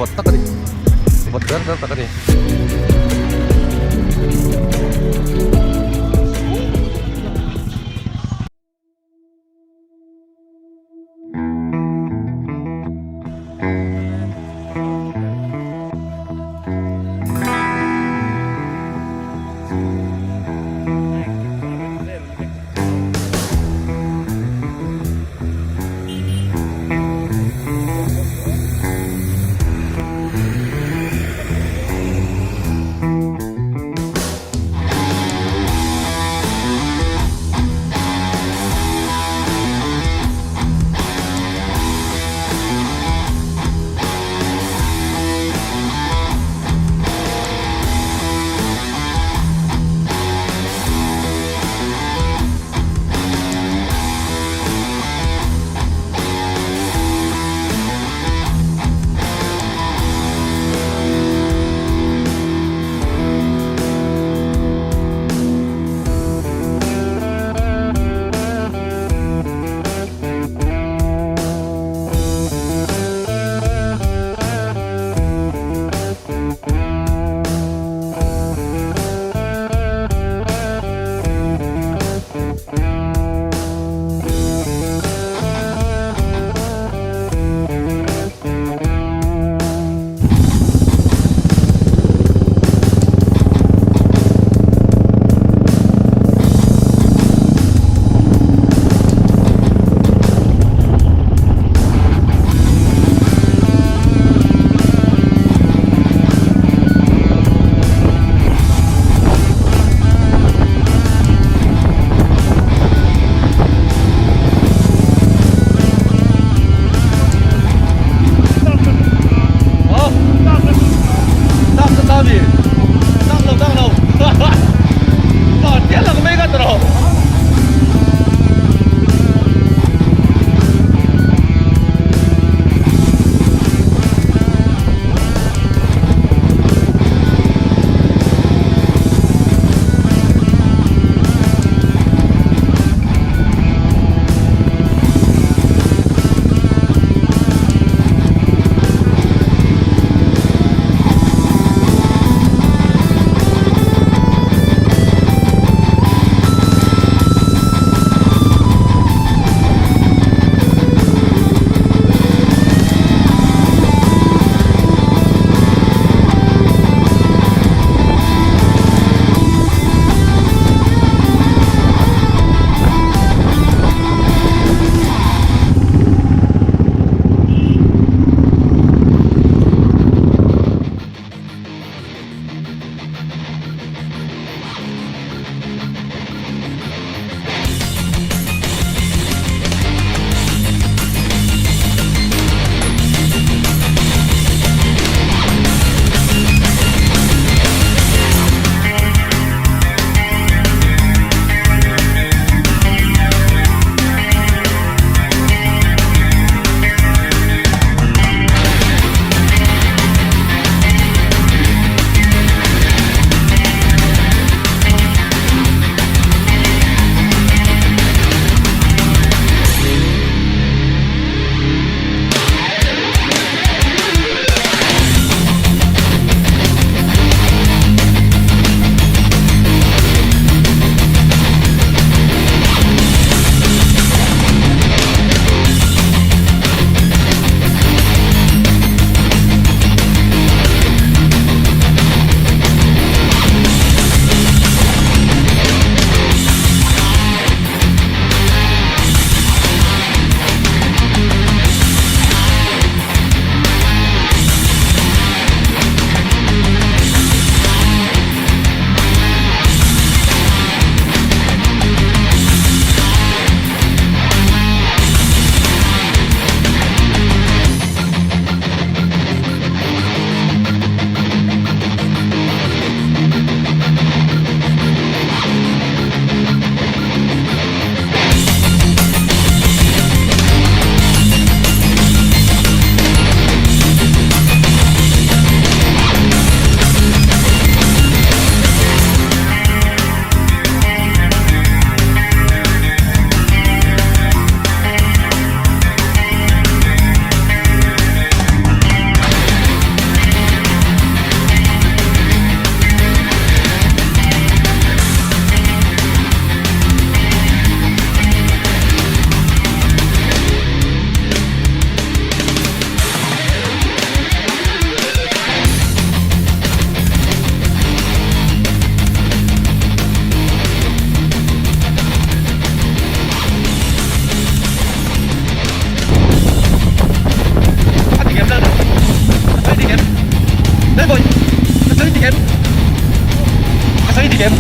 vawt tak a ni vawt ber ber tak a ni. Lalbawi, ka sawi dik em? Ka sawi dik em?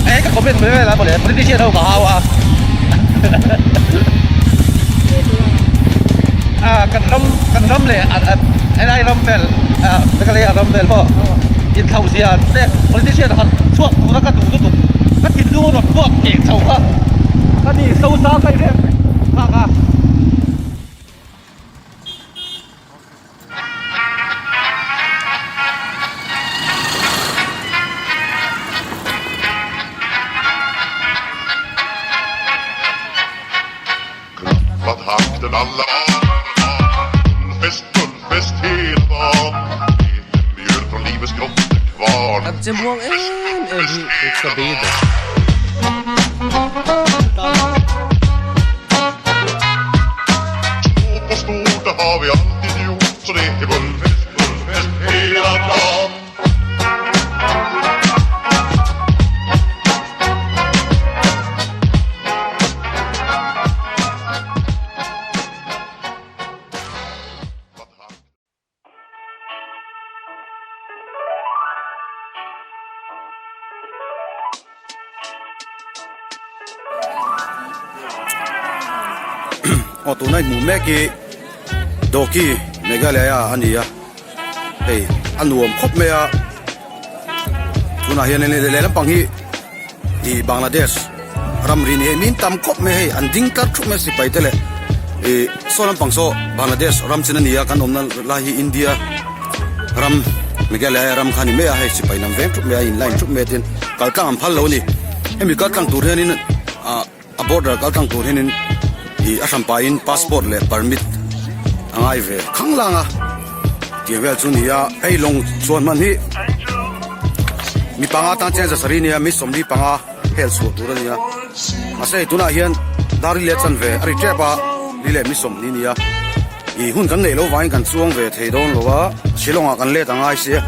Eh, ka comment mai vel a mawle, politician ho ka hau a. Ah, kan ram, kan ram leh helai ram vel, ah, Meghalaya ram vel pawh inthlau zia te politician han chhuak tura ka duh lutuk. Ka thinlung a rawn vuak keh chho kha. Ka ni, so sa ka i rem nghak a. Klappat alla Fullfest, fullfest hela dagen Lite mjöl från livets grottekvarn An che muang em em hi ka bei ber. Smått och stort det har vi alltid gjort Så det är fullfest, fullfest hela dagen Aw tuna i hmuh mek hi Dawki Meghalaya a ni a hei a nuam khawp mai a tunah hian lehlam pang hi ih Bangladesh ramri ni hei min tam khawp mai hei an ding tlat thup mai a sipai te leh ih saw lampang saw Bangladesh ram chin a ni a kan awmna lai hi India ram Meghalaya ram kha a ni mai a hei sipai lam veng thup mai a in line thup mai a tin kal tlang an phal lo a ni hemi kal tlang tur hianin ah a border kal tlang tur hianin ih a hran pahin passport leh permit a ngai ve khang lang a tih vel chu a ni a hei lawng chuan hman hi mi panga tan chen zasarih a nia mi sawmli panga hel chhuah tur a ni a mahse hei tunah hian dar li leh chanve a ri tep a li leh mi sawmhnih a ni a ih hun kan neih loh vangin kan chuang ve thei dawn lo a shillong ah kan let a ngai sia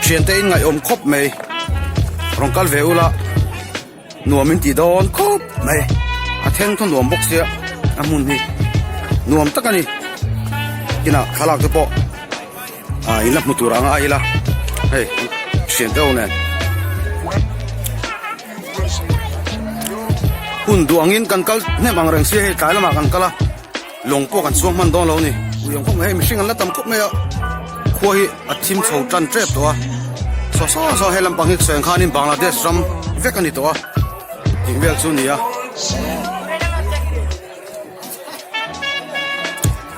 thiante in ngaihawm khawp mai rawn kal ve ula. Nuam in tih dawn khawp mai a then khaw nuam bawk sia a hmun hi nuam tak a ni kinah thlalak te pawh ah in la hmu tur ang a ila hei thian te ho nen hun duh angin kan kal hnem ang reng sia hei tlai lamah kan kal a lawng pawh kan chhuak hman dawn lo a ni ui ang khawp mai hei mihring an la tam khawp mai a khua hi a thim chho tan tep tawh a saw saw saw he lampang hi sawi ang khanin Bangladesh ram vek a ni tawh a tih vel chu a ni a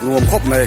nuam khawp mai.